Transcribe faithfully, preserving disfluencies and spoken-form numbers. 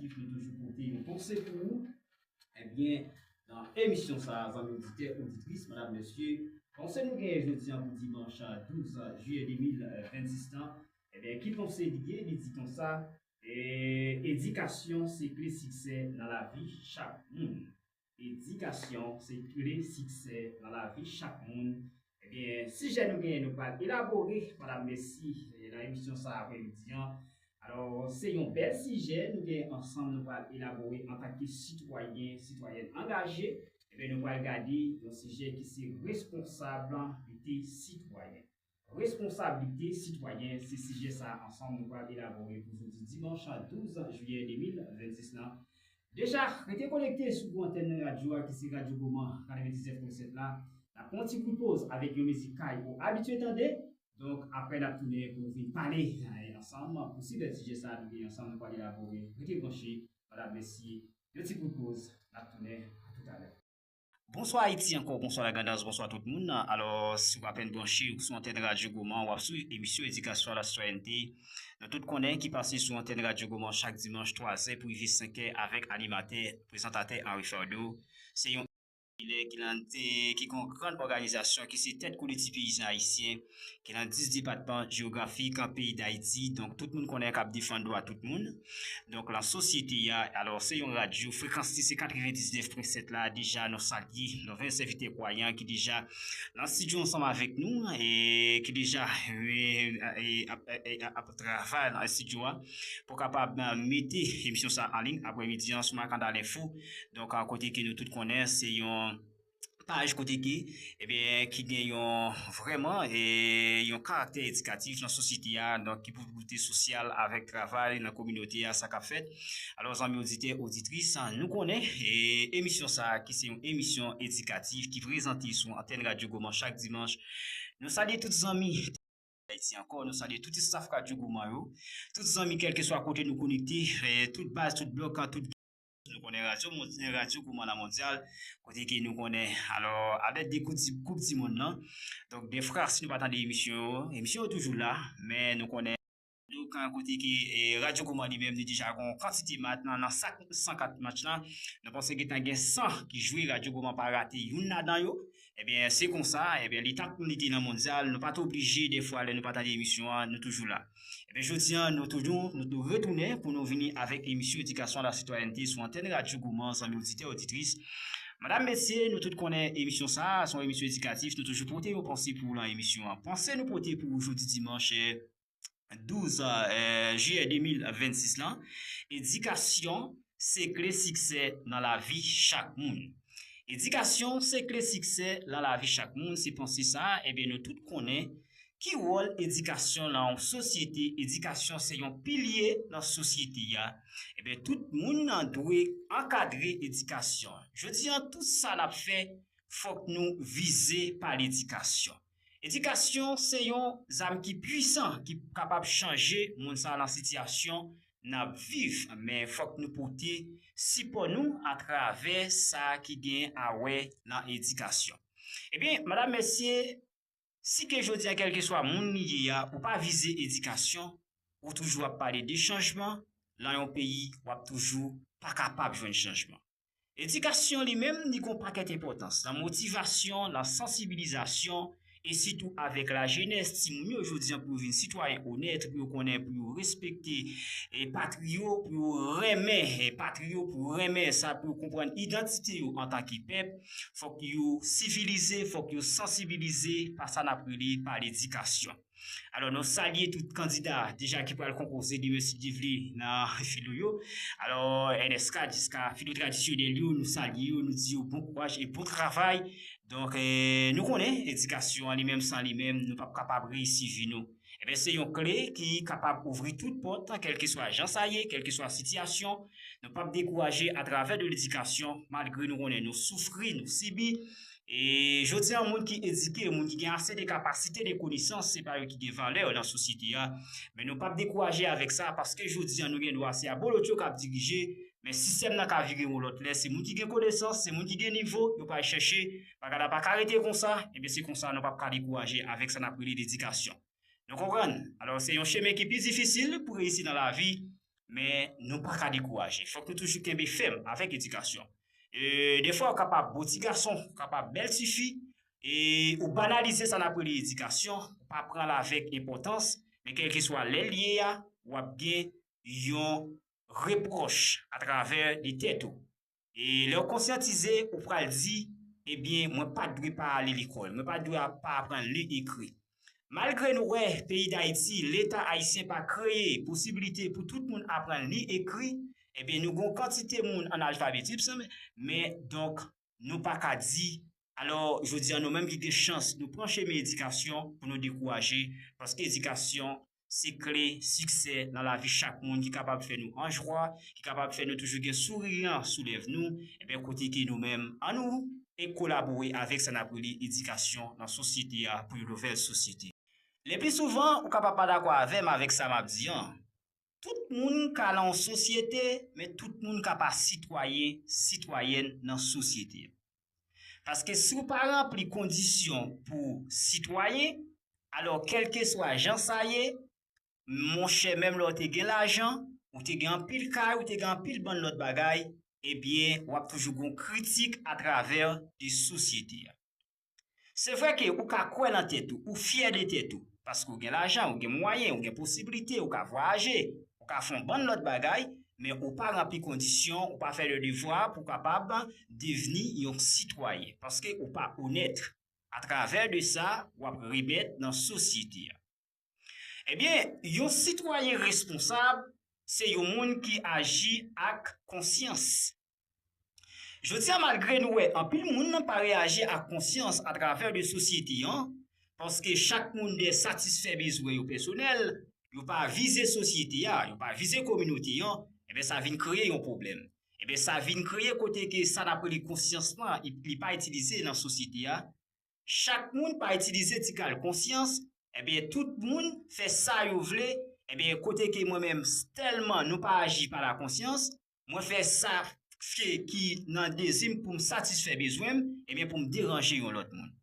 Nou toujou pote yon panse pou ou. Ebyen, nan emisyon sa a, zanmi oditè, oditris, medam, mesye, panse nou genyen jodi a pou dimanch douz jiyè de mil vennsis lan, ebyen, ki panse li ye? Li di konsa, e, edikasyon se kle siksè nan lavi chak moun. Edikasyon se kle siksè nan lavi chak moun. Ebyen, sijè nou genyen, nou pral elabore, medam, mesye, e, nan emisyon sa a aprè midi an. Alò, se yon bèl sijè nou gen ansanm, nou pral elabore antanke sitwayen, sitwayèn angaje. Ebyen, nou pral gade yon sijè ki se responsablite sitwayen. Responsablite sitwayen, se sijè sa a ansanm nou pral elabore pou jodi dimanch douz jiyè de mil vennsis lan. Deja, rete konekte sou gwo antèn radyo a ki se Radyo Goman katrevendiznèf pwen sèt la. N ap pran yon ti kout poz avèk yon mizik kay ou abitye tande. Donk, aprè n ap tounen pou nou vin pale, eh, ansanm pou si bèl sijè sa a nou gen ansanm, nou pral elabore. Rete branche, medam, mesye, yon ti kout poz, n ap tounen, a toutalè. Bonswa Ayiti ankò, bonswa Lagrandans, bonswa tout moun. Alò, si w apèn branche ou sou antèn Radyo Goman, w ap swiv emisyon Edikasyon a la Sitwayènte. Nou tout konnen ki pase sou antèn Radyo Goman chak dimanch twazè pou rive senkè avèk animatè, prezantatè Henri Ferdot. Se yon popilè ki lan, ki gen yon gran òganizasyon ki se Tèt Kolektif Peyizan Ayisyen, ki lan dis depatman jewografik an peyi Dayiti. Donk, tout moun konnen k ap defann dwa tout moun. Donk, lan sosyete a, alò, se yon radyo, frekans li se katrevendiznèf pwen sèt la, deja nou salye, nou veye sèvitè kwayan ki deja lan estidyo ansanm avèk nou, e ki deja, e, e, ap, e, ap travay lan estidyo a, pou kapab, e, mete emisyon sa an liy aprè midi an sou Makanda Lenfo. Donk, a kote ke nou tout konnen, se yon paj kote ke, ebyen, ki gen yon, vrèman, e, yon karaktè edikatif lan sosyete a, donk, ki pou boute sosyal avèk travay lan kominote a, sa k ap fèt. Alò, zanmi oditè, oditris, nou konnen, e, emisyon sa a, ki se yon emisyon edikatif, ki prezante sou antèn Radyo Goman chak dimanch. Nou salye tout zanmi Ayiti ankò, nou salye tout staff Radyo Goman yo, tout zanmi, kèlkeswa kote nou konekte, e, tout baz, tout blòk, tout, nou konnen radyo, radyo Goman la mondyal, kote ke nou konnen, alò, avèk de koup di, koup di mond lan. Donk, defwa, si nou pa tande emisyon yo, emisyon yo toujou la, men nou konnen, donk, kote ke, e, Radyo Goman li menm, li deja gen yon kantite match lan, nan sak san kat match lan, nou panse gentan gen san ki jwe, Radyo Goman pa rate youn ladan yo. Ebyen, se konsa, ebyen, li t ap konn li te nan mondyal, nou pa t oblije, defwa, lè nou pa tande emisyon an, nou toujou la. Ebyen, jodi an, nou toujou, nou, nou retounen pou nou vini avèk emisyon Edikasyon a la Sitwayènte sou antèn Radyo Goman, zanmi oditè, oditris. Medam, mesye, nou tout konnen emisyon sa a, se yon emisyon edikatif, nou toujou pote yon panse pou ou lan emisyon an. Panse nou pote pou ou jodi dimanch, e, douz, e, jiyè de mil vennsis lan, edikasyon se kle siksè nan lavi chak moun. Edikasyon se kle siksè nan lavi chak moun, se panse sa a, ebyen, nou tout konnen ki wòl edikasyon lan yon sosyete. Edikasyon se yon pilye nan sosyete a. Ebyen, tout moun nan dwe ankadre edikasyon. Jodi an, tout sa n ap fè, fòk nou vize pa ledikasyon. Edikasyon se yon zam ki pwisan, ki kapab chanje moun sa a lan sitiyasyon n ap viv, men fòk nou pote sipò nou atravè sa ki gen a wè lan edikasyon. Ebyen, medam, mesye, si ke jodi a, kèlkeswa moun li ye a, ou pa vize edikasyon, ou toujou ap pale de chanjman, lan yon peyi, w ap toujou pa kapab jwenn chanjman. Edikasyon li menm, li gen yon pakèt enpòtans lan motivasyon, lan sansibilizasyon, e sitou avèk lajenès, timoun yo jodi an pou yo vin sitwayen onèt, pou yo konnen, pou yo respekte, e patri yo, pou yo renmen, e patri yo, pou yo renmen sa, pou yo konprann idantite yo antanke pèp, fòk yo sivilize, fòk yo sansibilize pa sa n ap rele pa ledikasyon. Alò, nou salye tout kandida deja ki pral konpoze demen si Dye vle nan filo yo. Alò, N S K jiska filo tradisyonèl yo, nou salye yo, nou di yo bon kouraj e bon travay. Donk, eh, nou konnen edikasyon an li menm, san li menm, nou p ap kapab reyisi vi nou. Ebyen, se yon kle ki kapab ouvri tout pòt, kèlkeswa jan sa ye, kèlkeswa sitiyasyon. Nou p ap dekouraje atravè de ledikasyon, malgre nou konnen nou soufri, nou sibi. E jodi a, moun ki edike, moun ki gen ase de kapasite, de konesans, se pa yo ki gen valè nan sosyete a. Men nou p ap dekouraje avèk sa, paske jodi a, nou gen dwa se abolotyo k ap dirije, men sistèm nan ka vire yon lòt lè. Se moun ki gen konesans, se moun ki gen nivo, yo pral chèche, bagay la pa ka rete konsa, ebyen se konsa nou p ap ka dekouraje avèk sa n ap rele ledikasyon. Nou konprann? Alò, se yon chemen ki pi difisil pou reyisi nan lavi, men nou pa ka dekouraje. Fòk nou toujou kenbe fèm avèk edikasyon. E, defwa, ou kapab bon ti gason, ou kapab bèl ti fi, e ou banalize sa n ap rele edikasyon, ou pa pran l avèk enpòtans, men kèlkeswa lè l ye a, w ap gen yon repwòch atravè de tèt ou. E lè w konsyantize, ou pral di, ebyen, mwen pa t dwe pa ale lekòl, mwen pa t dwe pa aprann li ekri. Malgre nou wè peyi Dayiti, Leta ayisyen pa kreye posiblite pou tout moun aprann li ekri, ebyen, nou gen yon kantite moun an alfabetism, men donk, nou pa ka di, alò, jodi a, nou menm ki gen chans, nou pran chemen edikasyon pou nou dekouraje, paske edikasyon se kle siksè nan lavi chak moun ki kapab fè nou an jwa, ki kapab fè nou toujou gen souriyan sou lèv nou, ebyen, kote ke nou menm, ann nou e kolabore avèk sa n ap rele edikasyon nan sosyete a pou yon nouvèl sosyete. Le pli souvan, ou kapab pa dakò avè m avèk sa m ap di an. Tout moun ka nan yon sosyete, men tout moun ka pa sitwayen, sitwayèn nan sosyete a. Paske si w pa ranpli kondisyon pou sitwayen, alò, kèlkeswa jan sa ye, monchè, menm lè w te gen lajan, ou te gen anpil kay, ou te gen anpil bann lòt bagay, ebyen, w ap toujou gen yon kritik atravè de sosyete a. Se vre ke ou ka kwè nan tèt ou, ou fyè de tèt ou, paske ou gen lajan, ou gen mwayen, ou gen posiblite, ou ka vwayaje, ou ka fè yon bann lòt bagay, men ou pa ranpli kondisyon, ou pa fè de devwa pou w kapab devni yon sitwayen, paske ou pa onèt. Atravè de sa, w ap remèt nan sosyete a. Ebyen, yon sitwayen responsab, se yon moun ki aji ak konsyans. Jodi a, malgre nou wè anpil moun pa reyaji ak konsyans atravè de sosyete an, paske chak moun dwe satisfè bezwen yo pèsonèl, yo pa vize sosyete a, yo pa vize kominote an, ebyen, sa vin kreye yon pwoblèm. Ebyen, sa vin kreye kote ke sa n ap rele konsyans lan, li pa itilize nan sosyete a. Chak moun pa itilize ti kal konsyans, ebyen, tout moun fè sa yo vle, ebyen, kote ke mwen menm, tèlman nou pa aji pa la konsyans, mwen fè sa ke, ki nan dezi m pou m satisfè bezwen m, ebyen, pou m deranje yon lòt moun.